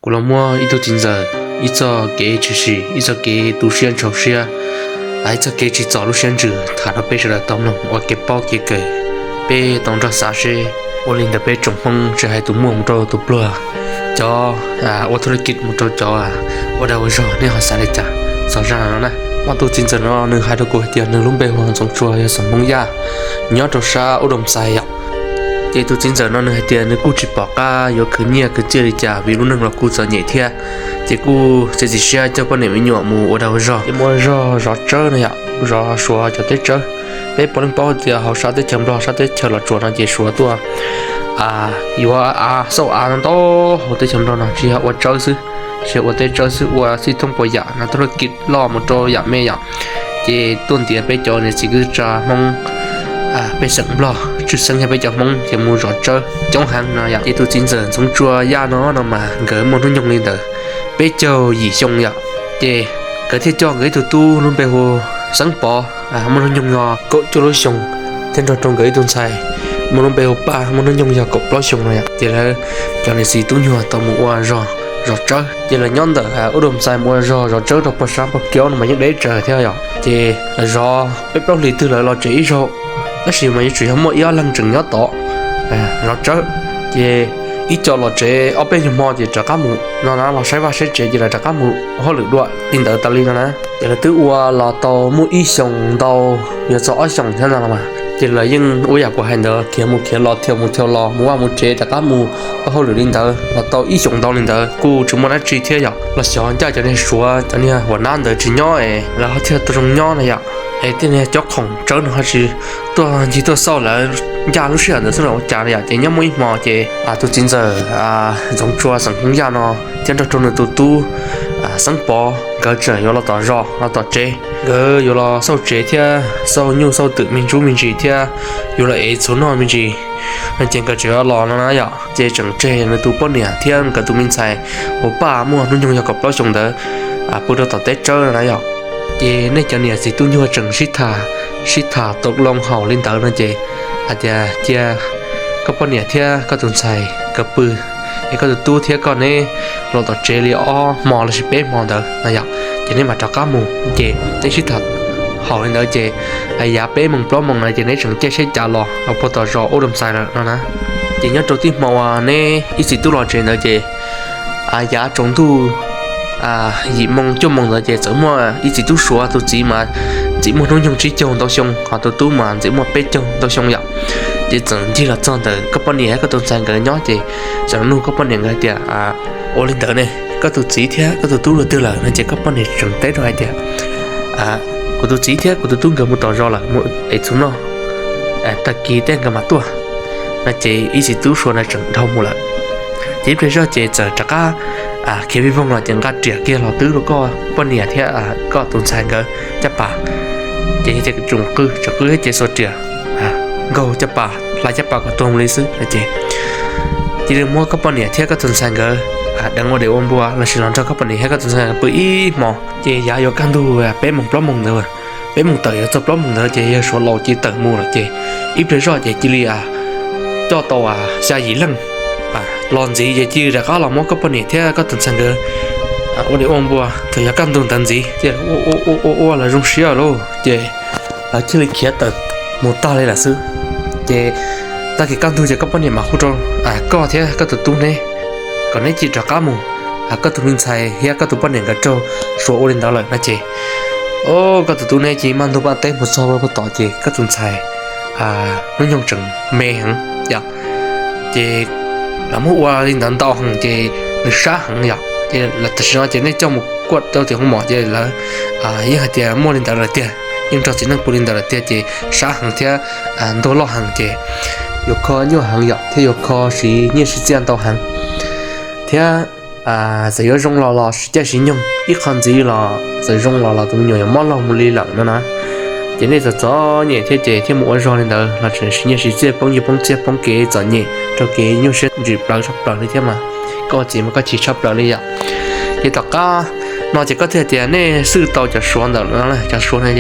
Kuv los muab ib tug txiv ntxawm, ib txoj kev tshwm sim, ib txoj kev tu siab ntshau siab, ib txoj kev tsim txom lub siab ntsws tham rau peb sawv daws tau mloog ua kev paub kev kawm. Peb tau nrog xav seb ua li ntawm peb tsoom Hmoob tsis hais tus muaj mus rau tus pluag, cov ua thaj laj kij mus rau cov ua dag ua zog, nej ho xav li cas txog zaj no na? Ob tug txiv ntxawm no nws hais rau kuv hais tias nws lub npe hu ua Ntxoov Tsua, yog xeem Hmoob Yaj, nyob rau sab Ub Doo Xais yom. Ces tus txiv ntxawm no nws hais tias nws kuj tsis pom qab yuav khwv nyiaj khwv txiaj li cas vim lub neej los kuj txom nyem thiab. Ces kuj txiav txim siab coj poj niam me nyuam mus ua dag ua zog, ces mus ua zog zov tsawb no yom, zov Suav cov teb tsawb. Peb puav leej paub tias hauv sab teb chaws Nplog, sab teb chaws Los Tsuas no ces Suav tuaj yuav av, xauj av ntau hauv teb chaws Nplog no tsis yog ua tsawb xwb, tsis yog ua teb tsawb xwb, ua txhij thoob puas yam no, thaj laj kij loj mus rau yam me yom. Ces tuaj ntiav peb cov niam txiv kwv tij Hmoob pej xeem Nplog, tshwj xeeb yog peb cov Hmoob ces mus zov tsawb coob heev no yom. Ces tus txiv ntxawm Ntxoov Tsua Yaj no no mas nkawd muaj hnub nyoog li ntawd peb caug yim xyoo yom. Ces nkawd thiaj coj nkawd ib tug tub lub npe hu Xeeb Pov, muaj hnub nyoog yog kaum cuaj lub xyoo, thiab nrog rau nkawd ib tug ntxhais muaj lub npe hu Paj, muaj hnub nyoog yog kaum plaub xyoo no yom. Ces lawv cov niam txiv tub nyuag tau mus ua zog zov tsawb. Ces lawv nyob ntawm Ub Doo Xais mus ua zog zov tsawb rau pog sab pog kiaub no mas yeej deb tsawg thiab yom. Ces lawv zov peb plaub hlis twg lawv los tsev ib zaug, tab sis mas yuav tsum yog muaj ib ob leeg tseem nyob tod zov tsawb. Ces ib co los tsev ob peb nyuag hmo ces rov qab mus no na, los saib vaj saib tsev ces lawv rov qab mus ua hauj lwm dua li ntawd tas li no na. Ces lawv twb ua los tau muaj ib xyoos ntau, yuav txog ob xyoos thiab no los mas, ces lawv yeej ua yam kuv hais ntawd, khiav mus khiav los, thauj mus thauj los, mus vaj mus tsev, rov qab mus ua hauj lwm li ntawd los tau ib xyoos ntau li ntawd kuj tsis muaj dab tsi thiab yom. Los xyov ncaj cov niag Suav, cov niag huam nab ntawd tsis nyob es lawv ho thiaj tau zoo nyob no yom. Es tej niag cob khoom tsawb no ho tsis tuaj ncig tuaj xauj lawv ncaj lub sij hawm ntawd xwb los ua cas no yom. Ces nyob muaj ib hmo ces tus txiv ntxawm Ntxoov Tsua xeem Hmoob Yaj no thiab nrog rau nws tus tub Xeeb Pov nkawd tseem yuav los tom zos los tom tsev. Nkawd yuav los xauj tsev thiab xauj nyuj xauj twm me ntsuj me ntsis thiab yuav los ev txhuv noj me ntsis no ces nkawd tseem yuav los no na yom. Ces tseem tseg nws tus poj niam thiab nkawd tus me ntxhais uas Paj muaj hnub nyoog yog kaum plaub xyoo ntawd pw rau tom teb tsawb no na yom. Ces nej cov niam txiv tub nyuag tseem sib tham, sib tham tau loo haum li ntawd no ces hais tias cia koj poj niam thiab koj tus ntxhais nkawd pw, es koj tus tub thiab koj neb los tom tsev li ob hmo lossis peb hmo ntawd no yom, ces neb mam rov qab mus. Ces neb sib tham haum li ntawd ces yav peb moos plaub moos no ces neb tseem caij tsheb cav los los puag tom zos Ub Doo Xais lawm no na. Ces nyob rau tib hmo uas neb ib txiv tub los tsev ntawd ces yav tsaus ntuj yim moo cuaj moo ntawd ces txawm muaj ib txiv tub Suav, tus txiv mas ntxim muaj hnub nyoog tsib caug ntau xyoo, ho tus tub mas ntxim muaj peb caug ntau xyoo yom. Ces txawm ncig los txog ntawm koj poj niam thiab koj tus ntxhais nkawd nyob ces txawm nug koj poj niam nkawd tias, ua li ntawd ne, koj tus txiv thiab koj tus tub lawv twg lawm no? Ces koj poj niam tseem teb rau hais tias, kuv tus txiv thiab kuv tus tub nkawd mus tom zos lawm, mus ev txhuv noj, tag kis tej nkawd mam tuaj no. Ces ib txiv tub Suav ntawd tseem dhau mus lawm. Ces ib pliag zog ces txawm rov qab khiav vij voog los ces nqa riam kiag los twb rau koj poj niam thiab koj tus ntxhais nkawd caj pas. Ces yog tias tsoom qw tsoom qw thiab ces xuas riam nkaug caj pas, hla caj pas kom tuag mus li xwb no ces cia li muab koj poj niam thiab koj tus ntxhais nkawd deev ua dev ua npua lossis los nrog koj poj niam thiab koj tus ntxhais nkawd pw ib hmo. Ces yav yuav kaj ntug peb moos plaub moos ntawd, peb moos tawm yuav txog plaub moos ntawd ces yawg Suav laus cia li tawm mus lawm ces ib pliag zoj ces cia li coj tau xya yim leej los ntxiv ces cia li rov qab los muab koj poj niam thiab koj tus ntxhais nkawd ua dev ua npua thaum yav kaj ntug ntawd ntxiv. Ces ua ua ua ua los zoo siab lauj ces lawv thiaj li khiav tawm mus tag li lawm xwb. Ces tag kis kaj ntug ces koj poj niam mam hu rau koj thiab koj tus tub neb kom neb cia li rov qab mus, koj tus me ntxhais thiab koj tus poj niam nkawd raug Suav ua li ntawd lawm no ces, o, koj tus tub neb cia li maj ntug paj teb mus txog puag tom ces koj tus ntxhais hnub nyoog tseem me heev yom. Ces lawv muab ua li ntawd ntau heev ces nws sab heev yom. Ces tam sim no ces nej coj mus kuaj rau tim hoo mom ces lawv yeej hais tias muaj li ntawd lawm tiag, yeej nrog txiv neej pw li ntawd lawm tiag ces sab heev thiab ntuag loj heev ces yuav kho nyuaj heev yom thiab yuav kho siv nyiaj siv txiaj ntau heev thiab txawm yuav zoo los los siv caij siv nyoog ib qho ntxiv los txawm zoo los los tus me nyuam yuav mob laug mus li lawm no na. Ces nej txom txom nyem thiab ces thiaj mus ua zog li ntawd los tseem siv nyiaj siv txiaj poob nyiaj poob txiaj poob kev txom nyem rau kev nyuaj siab ntsim plaws tshaj plaws li thiab mas koj ua txiv mas koj chim tshaj plaws li yom. Ces tom qab no ces koj thiaj tias nej xwj tau cov Suav ntawm no, cov Suav no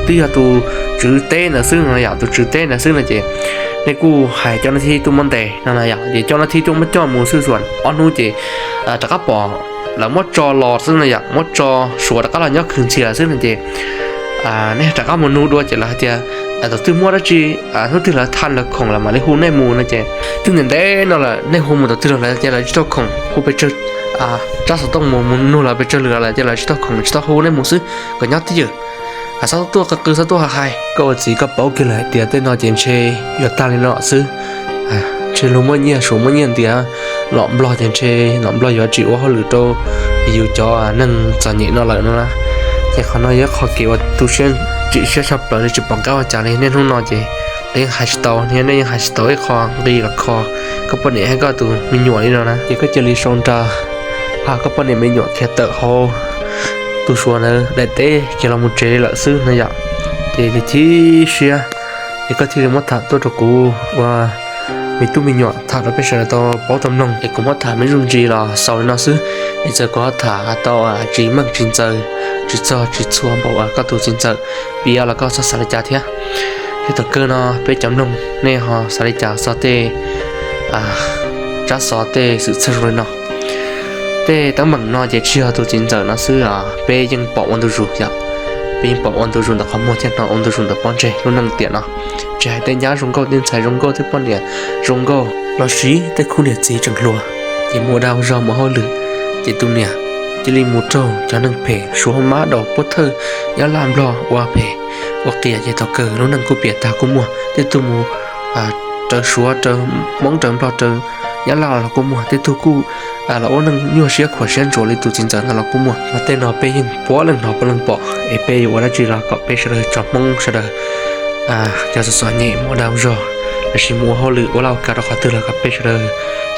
twb yog tus tswv teb ntawd xwb no yom, tus tswv teb ntawd xwb no ces nej kuj hais coj nab thib tuaj muab ntes no na yom, ces coj nab thib tuaj muab coj mus xwb xwb ob hnub ces rov qab pom lawv muab tso los xwb no yom, muab tso Suav rov qab los nyob khwv ntxhias lawm xwb no ces nej rov qab mus nug dua ces lawv hais tias tam twg muaj dab tsi, hnub twg lawv tha lawv khoom lawv mam li hu nej mus no ces twb ntev ntev no lawm, nej hu mus tam twg los lawv tias lawv tsis tau khoom, hu pes tsawg, tsab xov tooj mus mus nug lawv pes tsawg lwm los lawv tias lawv tsis tau khoom tsis tau hu nej mus xwb, kom nyob twj ywm. Txhob tuaj qw qw txhob tuaj hais, koj ua txiv koj paub kiag lawm hais tias tej no ces ntshe yuav tag li no xwb. Ntshe luag muaj nyiaj Suav muaj nyiaj ntiav, los Nplog ces ntshe los Nplog yuav tsis ua hauj lwm rau yus cov neeg txom nyem no lawm no na. Ces qhov no yog qhov kev uas tu siab tsim siab tshaj plaws li tsis pom qab ua cas li. Niaj hnub no ces nej yeej hais tsis tau, nej yeej hais tsis tau ib qho nqi los kho koj poj niam thiab koj tus me nyuam li no na. Ces koj cia li sau nra, koj poj niam me nyuam khiav tawm hauv tus Suav ntawd daim teb khiav los mus tsev lawm xwb no yom. Ces cia li chim siab, ces koj thiaj li muab tham tuaj rau kuv ua me tub me nyuam tham rau peb sawv daws tau paub tau mloog. Es kuv muab tham me ntsis los xaus li no xwb, es txawm kuv ho tham tau tsis meej tsis ntxaws, tsis txog tsis txhua npaum koj tus txiv ntxawm piav los koj txhob xav li cas thiab. Thiab thaum kawg no peb cov mloog nej ho xav li cas txog tej tsab xov tej xwm txheej zoo li no. Tej teeb meem no ces tsis yog tus txiv ntxawm no xwb, peb yeej pom ua ntu zus yom. Peb yeej pom ua ntu zus ntawm qhov muag thiab hnov ua ntu zus ntawm pob ntseg lub neej tiam no. Tsis hais tej nyab zoo nkauj tej ntxhais zoo nkauj tej poj niam zoo nkauj los sis tej khub niam txiv tseem hluas, ces mus ua dag ua zog mus hauj lwm, ces tus niam cia li mus raug cov neeg phem Suav mab daus puab thawj Nyab Laj Nplog ua phem ua qias ces thaum kawg lub neej kuj piam tag kuj muaj. Tej tug mus raws Suav raws Hmoob raws Nplog raws Nyab Laj los kuj muaj, tej tug kuj los ua neej nyuaj siab khuam siab ntsuav li tus txiv ntxawm no los kuj muaj. Mas tej no peb yeej puav leej hnov puav leej pom, es peb yuav ua dab tsi los kom peb sawv daws tsoom Hmoob sawv daws cov txom txom nyem mus ua dag ua zog los sis mus ua hauj lwm ua laj ua kam rau qhov twg los kom peb sawv daws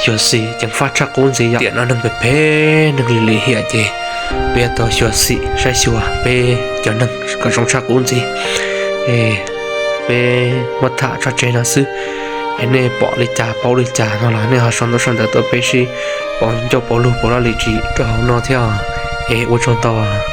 xyuam xim ceev faj tshaj qub ntxiv yom. Tiam no neeg phem phem neeg lim lim hiam ces peb yuav tau xyuam xim saib xyuas peb cov neeg kom zoo tshaj qub ntxiv. Es peb muab tham tso tseg no xwb, es nej pom li cas paub li cas no los nej ho sau ntaub sau ntawv tuaj peb sib pauv ncauj pauv lug pauv laj lim ris rau hauv no thiab. Es ua tsaug ntau.